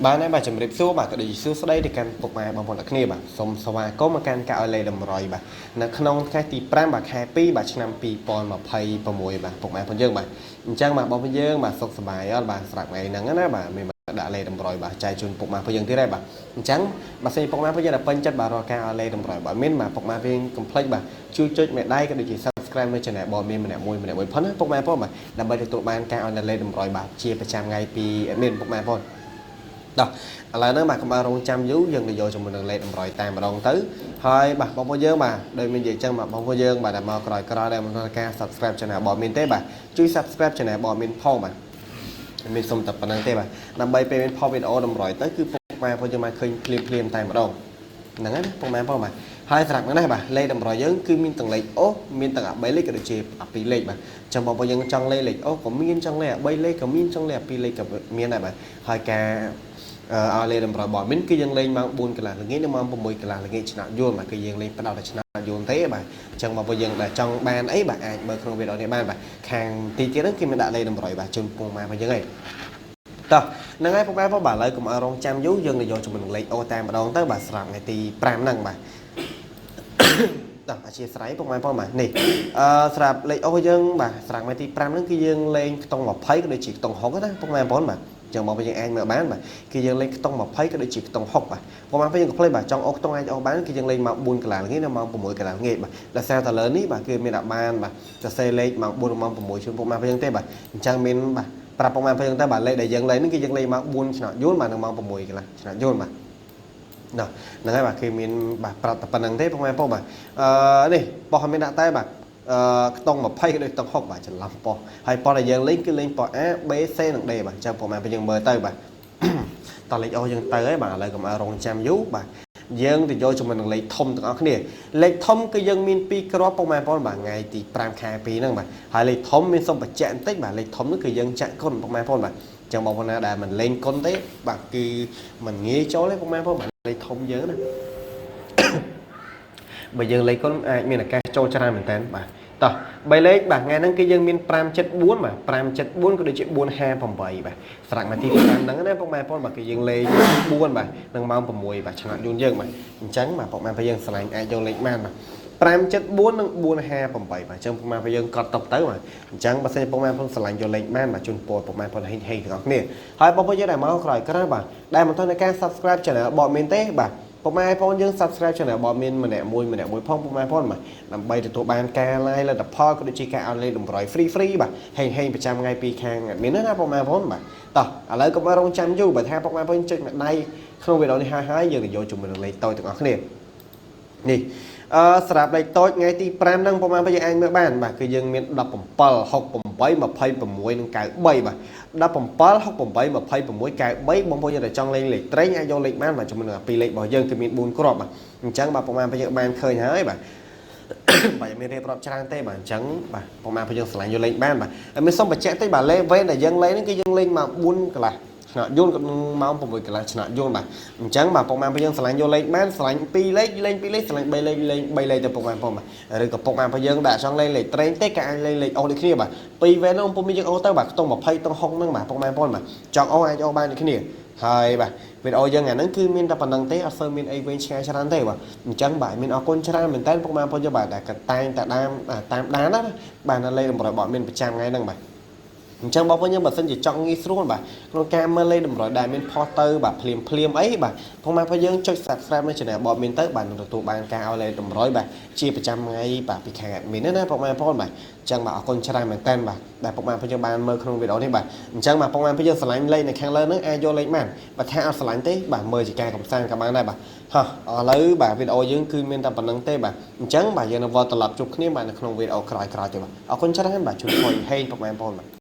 បាទហើយបាទជំរាបសួរបាទក៏ដូចជាសួស្តីទៅកាន់ពុកម៉ែបងប្អូនទាំងគ្នាបាទសូមស្វាគមន៍មកកាន់ការឲ្យលេខតម្រុយបាទនៅក្នុងថ្ងៃទី5បាទខែ2បាទឆ្នាំ2026បាទពុកម៉ែបងប្អូនយើងបាទអញ្ចឹងបាទបងប្អូនយើងបាទសុខសប្បាយអត់បាទស្រាប់ថ្ងៃហ្នឹងណាបាទមានដាក់លេខតម្រុយបាទចែកជូនពុកម៉ែបងប្អូនយើងទៀតហើយបាទអញ្ចឹងបាទសេពុកម៉ែបងប្អូនយើងដែលពេញចិត្តបាទរាល់ការឲ្យលេខតម្រុយបាទមានបាទពុកម៉ែវិញកុំភ្លេចបាទជួយចុចមេដៃក៏ដូចជា subscribe នៅ channel បងមានម្នាក់មួយម្នាក់មួយផងណាពុកម៉ែបងប្អូនបាទដើម្បីទទួលបានការឲ្យលេខតម្រុយបាទជាប្រចាំថ្ងៃពី admin ពុកម៉ែបងប្អូន ដោះឥឡូវហ្នឹងបាទកុំឲ្យរងចាំយូរយើងទៅយកជាមួយនឹងលេខតម្រុយតែម្ដងទៅហើយបាទបងប្អូនយើងបាទដូចមាននិយាយចឹងបាទបងប្អូនយើងបាទដែលមកក្រោយក្រោយដែលមិនទាន់ការ subscribe channel បងមានទេបាទជួយ subscribe channel បងមានផងបាទមានសុំតែប៉ុណ្្នឹងទេបាទដើម្បីពេលមានផុសវីដេអូតម្រុយទៅគឺពុកម៉ែបងប្អូនយើងមកឃើញភ្លាមភ្លាមតែម្ដងហ្នឹងហើយណាពុកម៉ែបងប្អូនបាទហើយសម្រាប់ហ្នឹងណាបាទលេខតម្រុយយើងគឺមានទាំងលេខអូសមានទាំងអា3លេខក៏ដូចជាអា2លេខបាទចឹងបងប្អូនយើងចង់លេខលេខអូសក៏មានចង់លេខអា3លេខក៏មានចង់លេខអា2លេខក៏មានដែរបាទហើយការ ឲ្យលេខតម្រុយរបស់មីនគឺយើងលេងម៉ោង4កន្លះល្ងាចនិងម៉ោង6កន្លះល្ងាចឆ្នាំយួនបាទគឺយើងលេងផ្ដោតតែឆ្នាំយួនទេបាទអញ្ចឹងបងប្អូនយើងដែលចង់បានអីបាទអាចមើលក្នុងវីដេអូនេះបានបាទខាងទីទៀតហ្នឹងគេមានដាក់លេខតម្រុយបាទជូនពងម៉ែរបស់យើងឯងតោះហ្នឹងហើយពុកម៉ែបងបាទឥឡូវកុំឲ្យរងចាំយូរយើងទៅយកជាមួយនឹងលេខអូតែម្ដងទៅបាទស្រាប់ថ្ងៃទី5ហ្នឹងបាទ តោះអធិស្ឋានពុកម៉ែបងបាទនេះអឺស្រាប់លេខអូយើងបាទស្រាប់ថ្ងៃទី5ហ្នឹងគឺយើងលេងខ្ទង់20ក៏ដូចជាខ្ទង់60ណាពុកម៉ែបងបាទចឹងមកយើងអាចមើលបានបាទគឺយើងលេងខ្ទង់20ក៏ដូចជាខ្ទង់60បាទពុកម៉ែបងយើងក៏ភ្លេចបាទចង់អូខ្ទង់អាចអូបានគឺយើងលេងម៉ោង4កន្លះល្ងាចដល់ម៉ោង6កន្លះល្ងាចបាទដោយសារតែលើនេះបាទគឺមានដាក់បានបាទសរសេរលេខម៉ោង4ម៉ោង6ជូនពុកម៉ែបងយើងទេបាទអញ្ចឹងមានបាទប្រាប់ពុកម៉ែបងយើងទៅបាទលេខដែលយើងលេងនេះគឺយើងលេងម៉ោង4ឆ្នាំយួនបាទនិងម៉ោង6កន្លះឆ្នាំយួនបាទ ណោះហ្នឹងហើយបាទគេមានបាទប្រាប់តែប៉ុណ្្នឹងទេពុកម៉ែបងបាទអឺនេះប៉ុស្តិ៍មានដាក់តែបាទអឺខ្ទង់20ក៏ដូចខ្ទង់60បាទច្រឡំប៉ុស្តិ៍ហើយប៉ុស្តិ៍ដែលយើងលេងគឺលេងប៉ុស្តិ៍ A B C និង D បាទអញ្ចឹងពុកម៉ែបងយើងមើលទៅបាទ តលេខអូយើងទៅហើយបាទឥឡូវកុំឲ្យរងចាំយូរបាទយើងទៅយកជាមួយនឹងលេខធំទាំងអស់គ្នាលេខធំគឺយើងមាន2គ្រាប់ពុកម៉ែបងប្អូនបាទថ្ងៃទី5ខែ2ហ្នឹងបាទហើយលេខធំមានសុំបញ្ជាក់បន្តិចបាទលេខធំនោះគឺយើងចាក់គុណពុកម៉ែបងប្អូនបាទចឹងបងប្អូនណាដែលមិនលេងគុណទេបាទគឺមិនងាយចូលទេពុកម៉ែបងប្អូនបាទលេខធំយើងណា បើយើងលេខគុណអាចមានឱកាសចូលច្រើនមែនតើបាទតោះ3លេខបាទថ្ងៃហ្នឹងគឺយើងមាន574បាទ574ក៏ដូចជា458បាទស្រាប់មកទី5ហ្នឹងណាពុកម៉ែបងប្អូនបាទគឺយើងលេខ4បាទនឹងម៉ោង6បាទឆ្នោតយូនយើងបាទអញ្ចឹងបាទពុកម៉ែបងយើងស្រឡាញ់អាចយកលេខបានបាទ574និង458បាទអញ្ចឹងពុកម៉ែបងយើងកត់តុបទៅបាទអញ្ចឹងបើសិនជាពុកម៉ែបងប្អូនស្រឡាញ់យកលេខបានបាទជូនពរពុកម៉ែបងប្អូនហេងហេងទាំងអស់គ្នាហើយបងប្អូនយើងដែលមកក្រោយក្រោយបាទដែលមិនទាន់ในការ Subscribe Channel បកមានទេបាទពុកម៉ែបងប្អូនយើង Subscribe Channel បកមានម្នាក់មួយម្នាក់មួយផងពុកម៉ែបងប្អូនបាទដើម្បីទទួលបានការ live លទ្ធផលក៏ដូចជាការឲ្យលេខតម្រុយ free free បាទហេងហេងប្រចាំថ្ងៃពីខាង admin ណាពុកម៉ែបងប្អូនបាទតោះឥឡូវកុំឲ្យរងចាំយូរបើថាពុកម៉ែបងប្អូនចុចម្ដៃក្នុងវីដេអូនេះហើយហើយយើងទៅយកជាមួយនឹងលេខតូចទាំងអស់គ្នានេះអឺស្រាប់លេខតូចថ្ងៃទី5ហ្នឹងប្រហែលយើងអាចមើលបានបាទគឺយើងមាន17 68 26និង93បាទ17 68 26 93បងប្អូនយើងតែចង់លេងលេខត្រេងអាចយកលេខបានបាទជាមួយនឹងពីរលេខរបស់យើងគឺមាន4គ្រាប់បាទអញ្ចឹងបាទប្រហែលយើងបានឃើញហើយបាទ បាទមានរៀបរាប់ច្រើនទេបាទអញ្ចឹងបាទប្រហែលយើងឆ្លាញ់យកលេខបានបាទហើយមានសុំបញ្ជាក់តិចបាទលេខវេនដែលយើងលេងហ្នឹងគឺយើងលេងមក4កន្លះឆ្នាក់យូនក៏ម៉ោង6កន្លះឆ្នាក់យូនបាទអញ្ចឹងបាទពុកម៉ែបងយើងឆ្លាញ់យកលេខបានឆ្លាញ់2លេខលេង2លេខឆ្លាញ់3លេខលេង3លេខទៅពុកម៉ែបងបាទឬក៏ពុកម៉ែបងយើងដាក់ចង់លេងលេខត្រេងទេក៏អាចលេងលេខអូសដូចគ្នាបាទពីរវេនហ្នឹងពុំមានយើងអូសទៅបាទខ្ទង់20ខ្ទង់60ហ្នឹងបាទពុកម៉ែបងបាទចង់អូសអាចអូសបានដូចគ្នាហើយបាទវីដេអូយើងថ្ងៃហ្នឹងគឺមានតែប៉ុណ្្នឹងទេអត់សូវមានអីវែងឆ្ងាយច្រើនទេបាទអញ្ចឹងបាទមានអរគុណច្រើនមែនតើពុកម៉ែបងប្អូនយើងបាទដែលកតែងតែតាមតាមដានណាបាទនៅលេខតម្រុយបត់មានប្រចាំថ្ងៃហ្នឹងបាទអញ្ចឹងបងប្អូនយើងបើសិនជាចង់ងាយស្រួលបាទក្នុងការមើលលេខតម្រុយដែលមានផុសទៅបាទភ្លាមភ្លាមអីបាទផងម៉ែបងយើងចុច Subscribe នៅ Channel បបមានទៅបាទនឹងទទួលបានការឲ្យលេខតម្រុយបាទជាប្រចាំថ្ងៃបាទពីខាង admin ណាពុកម៉ែបងប្អូនបាទអញ្ចឹងបាទអរគុណច្រើនមែនតើបាទដែលពុកម៉ែបងប្អូនយើងបានមើលក្នុងវីដេអូនេះបាទអញ្ចឹងបាទពុកម៉ែបងប្អូនយើងស្រឡាញ់លេខនៅខាងលើហ្នឹងអាចយកលេខបានបើថាអត់ស្រឡាញ់ទេបាទមើលជាការកំសាន្តក៏បានដែរបាទហោះឥឡូវបាទវីដេអូយើងគឺមានតែប៉ុណ្្នឹងទេបាទអញ្ចឹងបាទយើងនឹងវិលត្រឡប់ជួបគ្នាបាទនៅក្នុងវីដេអូក្រោយៗទៀតបាទអរគុណច្រើនបាទជួបខុយហេងពុកម៉ែបងប្អូនបាទ។